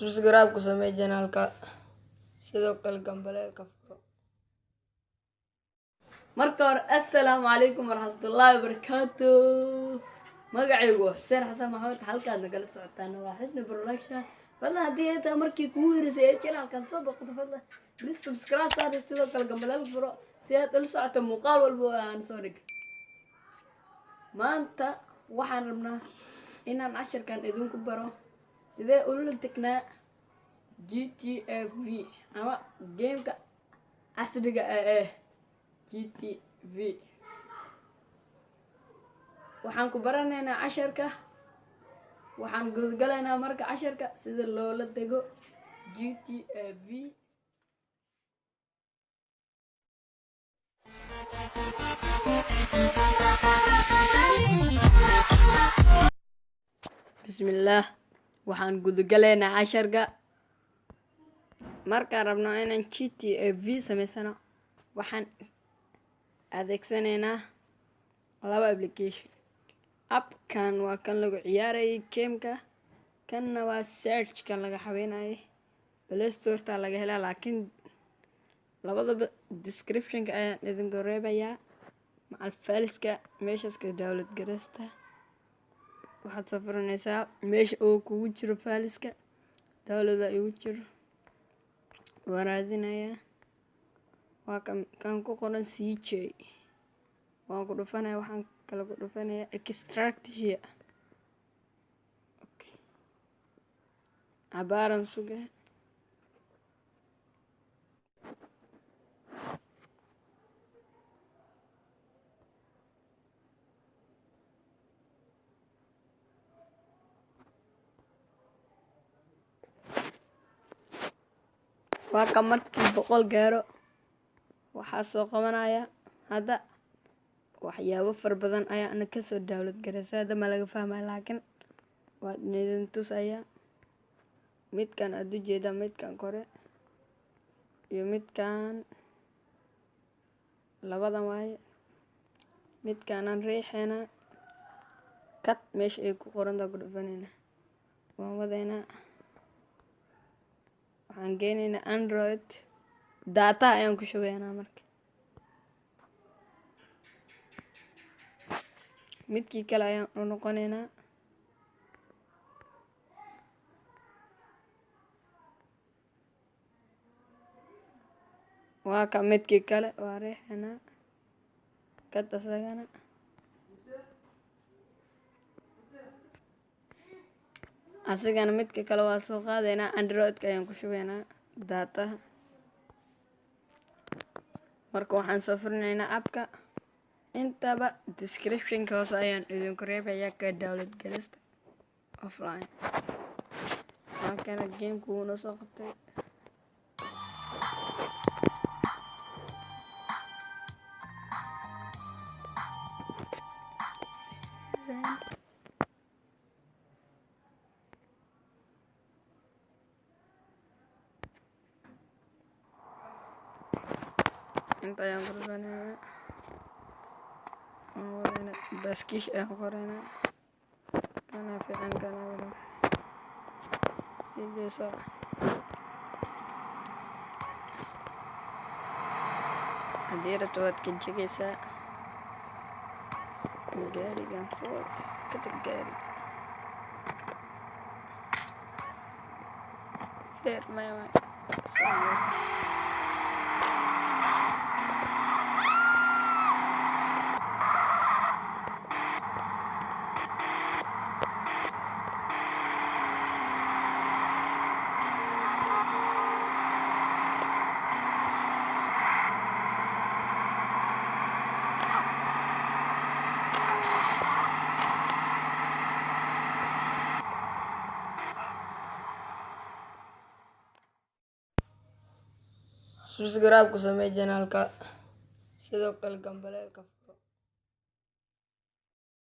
Subscribe ku samee channel-ka, sidoo kale gambaleelka furo. Marka hore, assalaamu calaykum waraxmatullaahi wabarakaatu. Magacaygu waa Xuseen Xasan Maxamed, halkaad nagala socotaan waa Xusni Production. Fadlan, haddii ay tahay markii kugu horeysay ee channelkan soo boqoto, fadlan please subscribe saar, sidoo kale gambaleel furo si aad ula socoto muuqaal walba oo aan soo dhig. Maanta waxaan rabnaa inaan cashirkan idinku baro sidee ula degnaa GTA V ama gameka casriga ah ee GTA V. Waxaan ku baranaynaa casharka, waxaan gudagalaynaa marka casharka sida loola dego GTA V. Bismillaah, waxaan gudagalaynaa casharka. Markaan rabno inaan GTA V samaysano, waxaan adeegsanaynaa laba application. Appkan waa kan lagu ciyaarayay gameka, kanna waa search kan laga xaweynayay. Play Storeta laga helaa, laakiin labadaba descriptionka ayaan idinku reebayaa macal fileska. Meeshaas ka download gareysta. Waxaad soo furanaysaa meesha uu kugu jiro fileska. Downloada igu jiro, waa raadinayaa. Waa kan, kan ku qoran CJ waan ku dhufanaya. Waxaan kale ku dhufanaya extract here. Okay, cabaaran suge. Waa ka markii 100 gaaro waxaa soo qabanaya. Hadda waxyaabo fara badan ayaa kasoo download garaysay, hadda ma laga fahmaya, laakiin waa idin tusayaa. Midkan aad ujeedaa, midkan kore iyo midkan, labadan waaye. Midkaanaan riixeynaa, cut meesha ay ku qorantaa ku dhufaneynaa, waan wadeynaa, waxaan geyneynaa Android dataha ayaan ku shubeynaa. Marka midkii kale ayaan u noqoneynaa. Waa ka midkii kale, waa riixeynaa, cut asagana. Asigana midka kale waa soo qaadeynaa, Androidka ayaan ku shubeynaa dataha. Marka waxaan soo furinaynaa appka. Intaba descriptionka hoose ayaan idinku reebayaa ka download gareysta offline. Waa kana, gameka wuu noo soo qabtay. Inta ayaan ku dhufanaynaa, waan wadeynaa, baaskiish ayaan ku qoraynaa. Kana fiican, kana wada sii jeeso. Haddii rabto waad ka jegaysaa gaarigan. Fuul ka tag gaariga. Feer maya, maya. Subscribe ku samee channel-ka, sidoo kale gambaleelka furo.